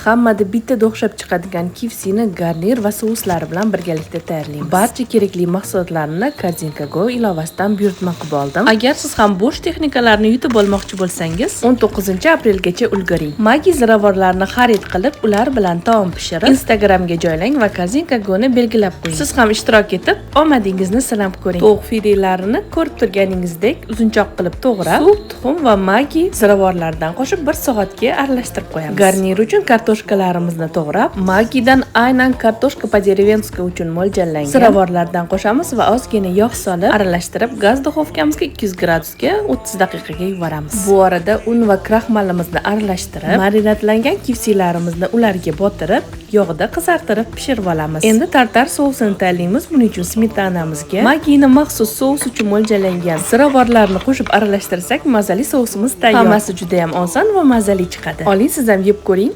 Hammada bittada o'xshab chiqadigan KFCni garnir va souslari bilan birgalikda tayyorlaymiz. Barcha kerakli mahsulotlarni Korzinka Go ilovasidan buyurtma qilib oldim. Agar siz ham bo'sh texnikalarni yutib olmoqchi bo'lsangiz, 19 aprelgacha ulguring. Maggi ziravorlarini xarid qilib, ular bilan taom pishirib, Instagramga joylang va Korzinka Go'ni belgilab qo'ying. Siz ham ishtirok etib, omadingizni sinab ko'ring. Tovuq filelarini ko'rib turganingizdek uzunchoq qilib to'g'rab, suv, tuxum va Maggi ziravorlaridan qo'shib 1 soatga aralashtirib qo'yamiz. Garnir uchun kartoshkalarimizni to'g'rab, Maggidan aynan картошка по-деревенски uchun mo'ljallangan ziravorlardan qo'shamiz va ozgina yog' solib aralashtirib, gaz duxovkamizga 200 gradusga 30 daqiqaga yuboramiz. Bu orada un va kraxmalimizni aralashtirib, marinadlangan KFClarimizni ularga botirib, yog'da qizartirib pishirib olamiz. Endi tartar sousini tayyorlaymiz. Buning uchun smetanamizga Maggini maxsus sous uchun mo'ljallangan ziravorlarni qo'shib aralashtirsak, mazali sousimiz tayyor. Hammasi juda ham oson va mazali chiqadi. Oling, siz ham yeb ko'ring.